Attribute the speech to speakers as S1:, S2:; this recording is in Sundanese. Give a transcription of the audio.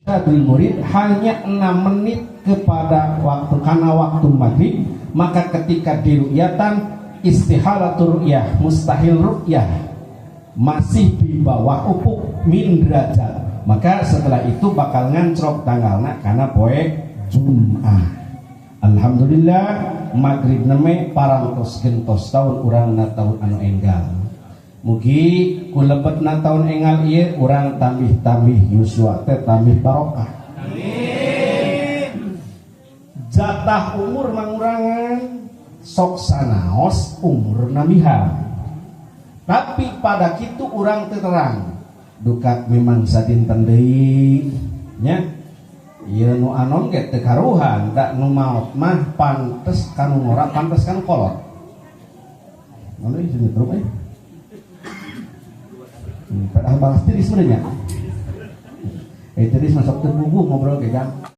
S1: Irsyadul Murid hanya 6 menit kepada waktu karena waktu maghrib, maka ketika diru'yatan istihalatul ru'yah, mustahil ru'yah, masih di bawah ufuk min derajat, maka setelah itu bakal ngancrok tanggalna karena poe Jumat. Alhamdulillah, maghrib neme parantos gentos tahun, urang na tahun anu enggal. Mugi ku lebetna tahun enggal ieu urang tambih-tambih yuswa teh tambih barokah. Amin. Jatah umur mangurangan, sok sanaos umur namihan, tapi pada kitu urang teu terang duka memang sadinten deui nya. Ieu nu anom ge teu karuhan da nu maot mah pantes kanu ngora, pantes kanu kolot. Mana ieu sinetron eh? Padahal balas tiris sebenarnya. Eh, tiris masuk teu bubu ngobrol ge, Kang.